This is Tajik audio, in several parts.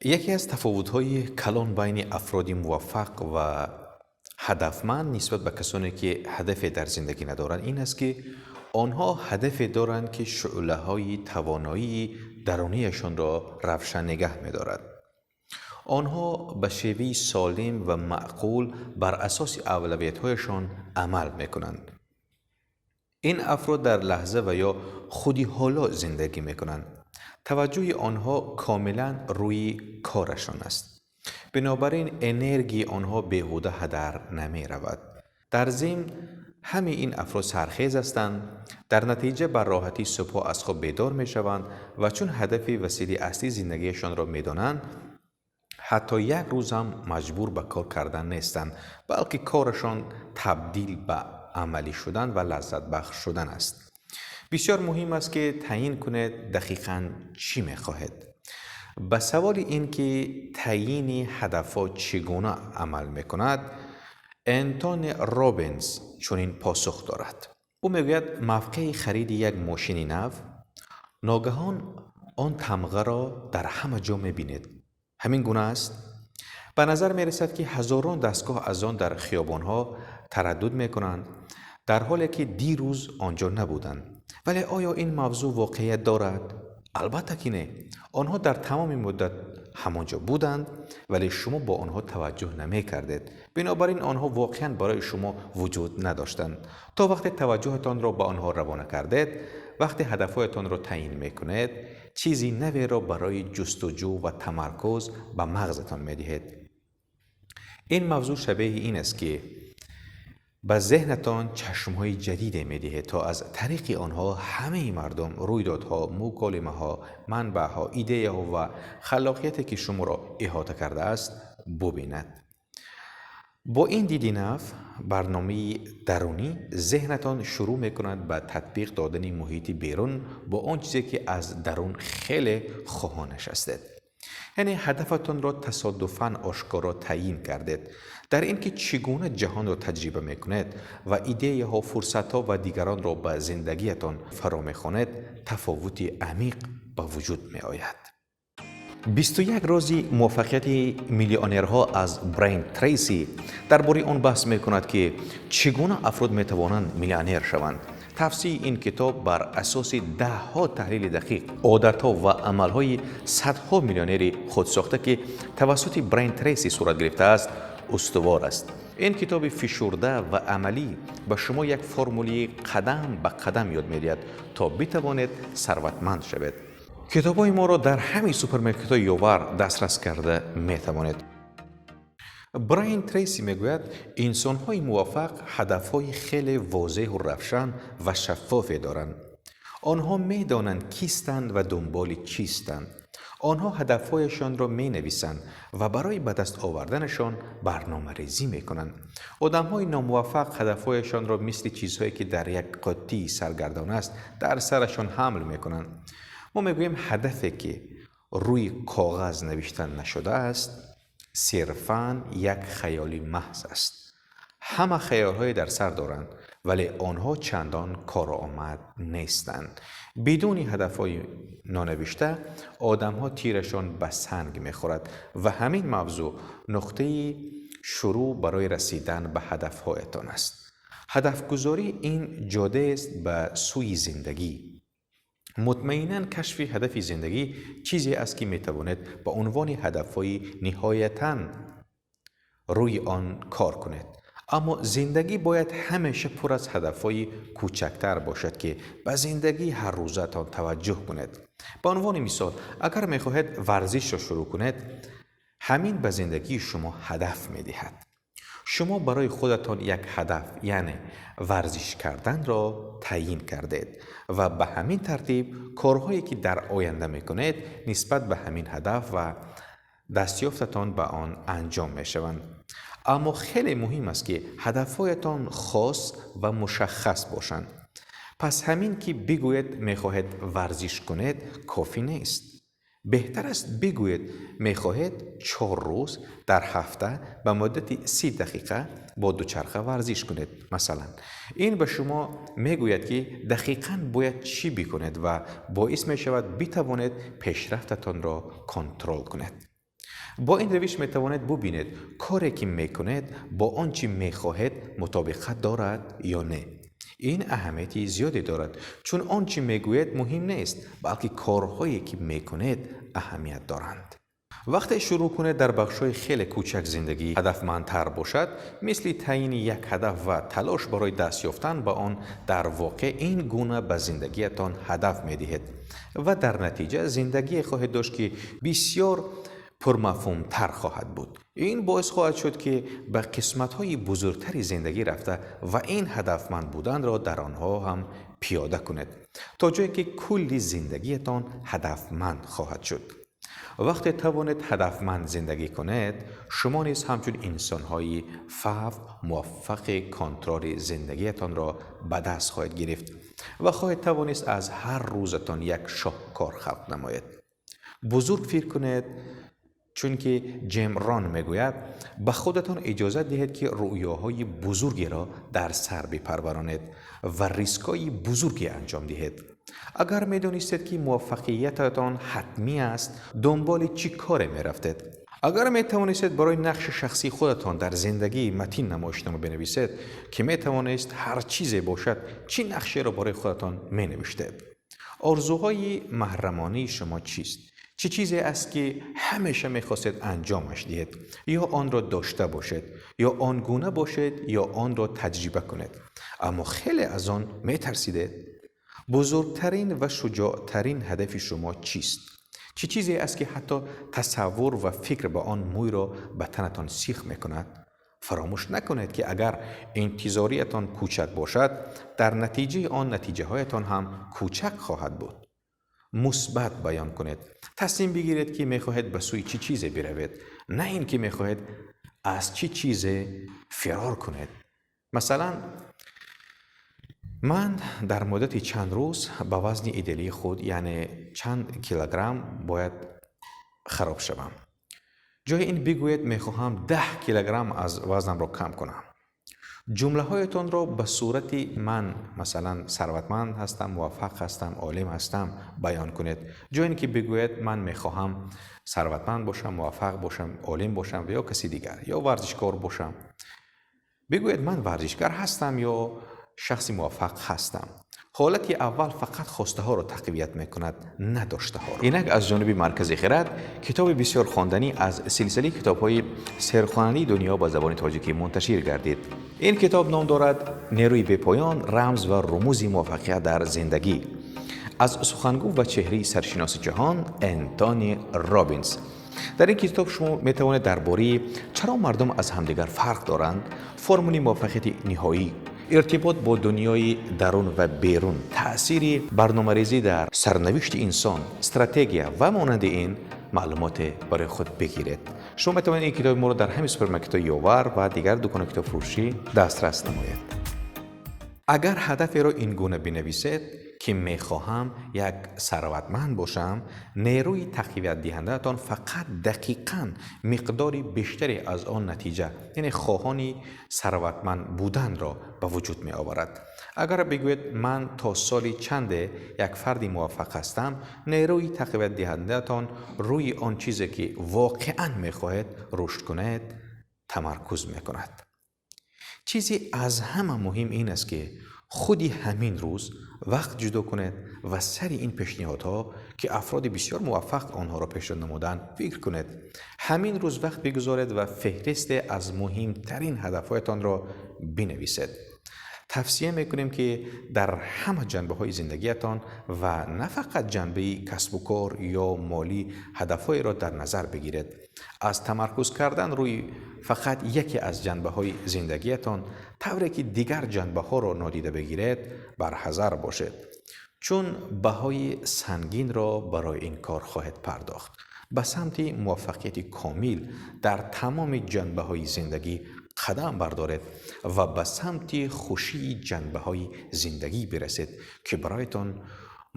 Яке аз тафовутҳои калон байни афроди муваффақ ва ҳадафманд нисбат ба касоне, ки ҳадафе дар зиндагӣ надоранд, ин аст, ки онҳо ҳадафе доранд, ки шӯълаҳои тавоноии дарунияшонро равшан нигаҳ медорад. Онҳо ба шеваи солим ва маъқул бар асоси авлавиятҳояшон амал мекунанд. Ин афрод дар лаҳза ва ё худи ҳоло зиндагӣ мекунанд. Таваҷҷӯҳи онҳо комилан рӯи корашон аст. Бинобар ин энергияи онҳо беҳуда ҳадар намеравад. Дар зимн, ҳамаи ин афрод сархез ҳастанд, дар натиҷа ба роҳатӣ субҳҳо аз хоб бедор мешаванд ва чун ҳадафи василаи аслии зиндагиашонро медонанд, ҳатто як рӯз ҳам маҷбур ба кор кардан нестанд, балки корашон табдил ба амалӣ шудан ва лаззатбахш шудан аст. Бисёр муҳим аст, ки таъйин кунед дақиқан чӣ мехоҳед. Ба саволи ин ки таъйини ҳадафҳо чӣ гуна амал мекунад, Энтони Робинс чунин посух дорад. Ӯ мегӯяд, мавқеи хариди як мошини нав, ногаҳон он тамғаро дар ҳама ҷо мебинед. Ҳамин гуна аст? Ба назар мерасад, ки ҳазорон дастгоҳ аз он дар хиёбонҳо тараддуд мекунанд, дар ҳоле ки дирӯз он ҷо набуданд. Вале оё ин мавзӯъ воқеият дорад? Албатта ки не. Онҳо дар тамоми муддат ҳамон ҷо буданд, вале шумо бо онҳо таваҷҷӯҳ намекардед. Бинобар ин онҳо воқеан барои шумо вуҷуд надоштанд. То вақте таваҷҷӯҳатонро ба онҳо равона кардед, вақте ҳадафҳоятонро таъйин мекунед, чизи наверо барои ҷустуҷӯ ва тамаркуз ба мағзатон медиҳед. Ин мавзӯъ шабеҳи ин аст, ки ба зеҳнатон чашмҳои ҷадиде медиҳед, то аз тариқи онҳо ҳамаи мардум, рӯйдодҳо, муколимаҳо, манбаъҳо, идеяҳо ва халоқияте, ки шуморо иҳота кардааст, бубинад. Бо ин диди нав, барномаи дарунӣ зеҳнатон шурӯъ мекунад ба татбиқ додани муҳити берун бо он чизе, ки аз дарун хеле хоҳонаш ҳастед. Яъне ҳадафатонро тасодуфан ошкоро таъйин кардед. Дар ин ки чӣ гуна ҷаҳонро таҷриба мекунед ва идеяҳо, фурсатҳо ва дигаронро ба зиндагиятон фаро мехонед, тафовути амиқ ба вуҷуд меояд. 21 рози муваффақияти миллионерҳо аз Брайан Трейси дар бораи он баҳс мекунад, ки чӣ гуна афрод метавонанд миллионер шаванд. Тавсияи ин китоб бар асоси даҳҳо таҳлили дақиқ, одатҳо ва амалҳои садҳо миллионери худсохта, ки тавассути Брайан Трейси сурат гирифтааст, устувор аст. Ин китоби фишурда ва амалӣ ба шумо як формули қадам ба қадам ёд медиҳад, то битавонед сарватманд шавед. Китобҳои моро дар ҳамаи супермаркетҳои Ёвар дастрас карда метавонед. Брайан Трейси мегӯяд, инсонҳои муваффақ ҳадафҳои хеле возеҳу равшан ва шаффофе доранд. Онҳо медонанд, кистанд ва дунболи чистанд. Онҳо ҳадафҳояшонро менависанд ва барои ба даст оварданашон барномарезӣ мекунанд. Одамҳои номуваффақ ҳадафҳояшонро мисли чизҳое, ки дар як қуттии саргардон аст, дар сарашон ҳамл мекунанд. Мо мегӯем, ҳадафе, ки рӯи коғаз навишта нашудааст, сирфан як хаёли маҳз аст. Ҳама хаёлҳое дар сар доранд, вале онҳо чандон короомад нестанд. Бидуни ҳадафҳои нонавишта одамҳо тирашон ба санг мехӯрад ва ҳамин мавзӯъ нуқтаи шурӯъ барои расидан ба ҳадафҳоятон аст. Ҳадафгузорӣ ин ҷодаест ба сӯи зиндагӣ. Мутмаинан, кашфи ҳадафи зиндагӣ чизе аст, ки метавонед ба унвони ҳадафҳои ниҳоятан рӯи он кор кунед. Аммо зиндагӣ бояд ҳамеша пур аз ҳадафҳои кӯчактар бошад, ки ба зиндагии ҳаррӯзаатон таваҷҷӯҳ кунед. Ба унвони мисол, агар мехоҳед варзишро шурӯъ кунед, ҳамин ба зиндагии шумо ҳадаф медиҳад. Шумо барои худатон як ҳадаф, яъне варзиш карданро таъйин кардед ва ба ҳамин тартиб корҳое, ки дар оянда мекунед, нисбат ба ҳамин ҳадаф ва дастёфтатон ба он анҷом мешаванд. Аммо хеле муҳим аст, ки ҳадафҳоятон хос ва мушаххас бошанд. Пас ҳамин ки бигӯед, мехоҳед варзиш кунед, кофӣ нест. Беҳтар аст бигӯед, мехоҳед 4 рӯз дар ҳафта ба муддати 30 дақиқа бо дучарха варзиш кунед, масалан. Ин ба шумо мегӯяд, ки дақиқан бояд чӣ бикунед, ва боис мешавад битавонед пешрафтатонро контрол кунед. Бо ин равиш метавонед бубинед коре ки мекунед бо он чӣ мехоҳед мутобиқат дорад ё не. Ин аҳамияти зиёде дорад, чун он чӣ мегӯед муҳим нест, балки корҳое ки мекунед аҳамият доранд. Вақте шурӯъ кунед дар бахшҳои хеле кӯчак зиндагӣ ҳадафмандтар бошад, мисли таъйини як ҳадаф ва талош барои даст ёфтан ба он, дар воқеъ ин гуна ба зиндагиятон ҳадаф медиҳед ва дар натиҷа зиндагие хоҳед дошт, ки бисёр пурмафҳумтар хоҳад буд. Ин боис хоҳад шуд, ки ба қисматҳои бузургтари зиндагӣ рафта ва ин ҳадафманд буданро дар онҳо ҳам пиёда кунед, то ҷое ки кулли зиндагиятон ҳадафманд хоҳад шуд. Вақте тавонед ҳадафманд зиндагӣ кунед, шумо низ ҳамчун инсонҳои фавқ муваффақи контроли зиндагиятонро ба даст хоҳед гирифт ва хоҳед тавонист аз ҳар рӯзатон як шоҳкор халқ намоед. Бузург фикр кунед, чунки Ҷим Рон мегӯяд, ба худатон иҷозат диҳед, ки рӯёҳои бузургеро дар сар бипарваронед ва рискҳои бузурге анҷом диҳед. Агар медонистед, ки муваффақиятатон ҳатмӣ аст, дунболи чӣ коре мерафтед? Агар метавонистед барои нақши шахсии худатон дар зиндагии матин намоишнома бинависед, ки метавонист ҳар чизе бошад, чӣ нақшеро барои худатон менавиштед? Орзуҳои маҳрамонии шумо чист? Чӣ чизе аст, ки ҳамеша мехостед анҷомаш диҳед, ё онро дошта бошед, ё он гуна бошед, ё онро таҷриба кунед, аммо хеле аз он метарсидед? Бузургтарин ва шуҷоътарин ҳадафи шумо чист? Чӣ чизе аст, ки ҳатто тасаввур ва фикр ба он мӯйро ба танатон сих мекунад? Фаромӯш накунед, ки агар интизориятон кӯчак бошад, дар натиҷаи он натиҷаҳоятон ҳам кӯчак хоҳад буд. Мусбат баён кунед. Тасмим бигиред, ки мехоҳед ба сӯи чӣ чизе биравед, на ин ки мехоҳед аз чӣ чизе фирор кунед. Масалан, ман дар муддати чанд рӯз ба вазни идеалии худ, яъне чанд килограмм, бояд хароб шавам. Ҷои ин бигӯед мехоҳам 10 килограмм аз вазнамро кам кунам. Ҷумлаҳоятонро ба сурати ман, масалан, сарватманд ҳастам, муваффақ ҳастам, олим ҳастам баён кунед. Ҷои ин ки бигӯед ман мехоҳам сарватманд бошам, муваффақ бошам, олим бошам ё каси дигар, ё варзишкор бошам. Бигӯед ман варзишгар ҳастам ё шахси муваффақ ҳастам. Ҳолати аввал фақат хостаҳоро тақвият мекунад, на доштаҳоро. Инак аз ҷониби Маркази Хирад китоби бисёр хонданӣ аз силсилаи китобҳои серхонандаи дунё ба забони тоҷикӣ мунташир гардид. Ин китоб ном дорад «Нерӯи бепоён, рамз ва румузи муваффақият дар зиндагӣ» аз сухангӯ ва чеҳраи саршиноси ҷаҳон Энтони Робинс. Дар ин китоб шумо метавонед дар бораи чаро мардум аз ҳамдигар фарқ доранд, формули муваффақияти ниҳоӣ, иртибот бо дунёи дарун ва берун, таъсири барномарезӣ дар сарнавишти инсон, стратегия ва монанди ин маълумоте барои худ бигиред. Шумо метавонед ин китоби моро дар ҳамин супермаркетҳои Ёвар ва дигар дукони китобфурӯшӣ дастрас намоед. Агар ҳадаферо ин гуна бинависед, ки мехоҳам як сарватманд бошам, нерӯи тақвиятдиҳандаатон фақат дақиқан миқдори бештаре аз он натиҷа, яъне хоҳони сарватманд буданро ба вуҷуд меоварад. Агар бигӯед ман то соли чанде як фарди муваффақ ҳастам, нерӯи тақвиятдиҳандаатон рӯи он чизе ки воқеан мехоҳед рушд кунед тамаркуз мекунад. Чизи аз ҳама муҳим ин аст, ки худи ҳамин рӯз вақт ҷудо кунед ва сари ин пешниҳодҳо, ки афроди бисёр муваффақ онҳоро пешниҳод намуданд, фикр кунед. Ҳамин рӯз вақт бигузоред ва феҳристе аз муҳимтарин ҳадафҳоятонро бинависед. Тавсия мекунем, ки дар ҳама ҷанбаҳои зиндагиятон ва на фақат ҷанбаи касбу кор ё молӣ ҳадафҳоеро дар назар бигиред. Аз тамаркуз кардан рӯи фақат яке аз ҷанбаҳои зиндагиятон, тавре ки дигар ҷанбаҳоро нодида бигиред, барҳазар бошед, чун баҳои сангинро барои ин кор хоҳед пардохт. Ба самти муваффақияти комил дар тамоми ҷанбаҳои зиндагӣ қадам бардоред ва ба самти хушии ҷанбаҳои зиндагӣ бирасед, ки бароятон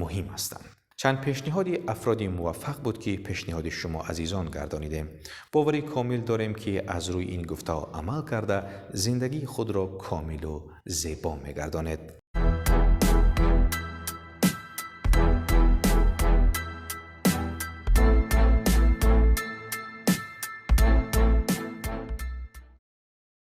муҳим ҳастанд. Чанд пешниҳоди афроди муваффақ буд, ки пешниҳоди шумо азизон гардонидем. Боварӣ комил дорем, ки аз рӯи ин гуфтаҳо амал карда зиндагии худро комилу зебо мегардонед.